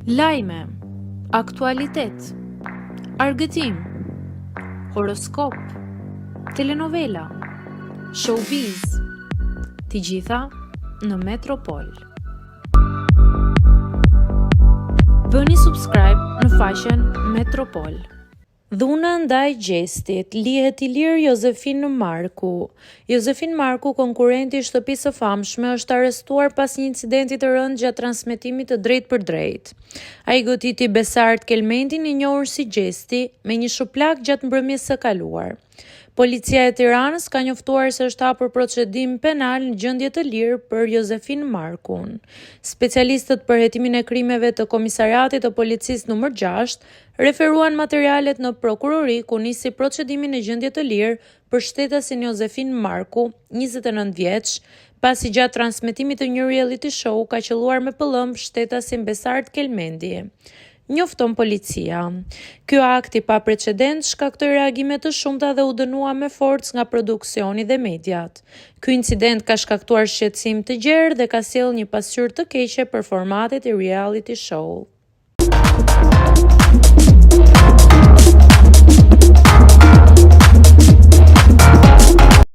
Lajme, aktualitet, argëtim, horoskop, telenovela, showbiz, të gjitha në Metropol. Bëni subscribe në faqen Metropol. Dhuna ndaj Gjestit, lihet i lirë Jozefin Marku. Jozefin Marku, konkurrenti i Shtëpisë së Famshme, është arrestuar pas një incidenti të rëndë gjatë transmetimit të drejtpërdrejtë. Ai goditi Besart Kelmendin, i njohur si Gjesti, me një shuplakë gjatë mbrëmjes së kaluar. Policia e Tiranës ka njoftuar se është hapur procedim penal në gjendje të lirë për Jozefin Markun. Specialistët për hetimin e krimeve të Komisariatit të Policisë numër 6 referuan materialet në prokurori ku nisi procedimi në gjendje të lirë për shtetasin Jozefin Marku, 29 vjeç, pasi gjatë transmetimit të një reality show ka qëlluar me pëllëmbë shtetasin Besart Kelmendi. Njofton policia. Ky akt i paprecedent shkaktoi reagime të shumta dhe u dënua me forcë nga produksioni dhe mediat. Ky incident ka shkaktuar shqetësim të gjerë dhe ka sjellë një pasqyrë të keqe për formatet e reality show.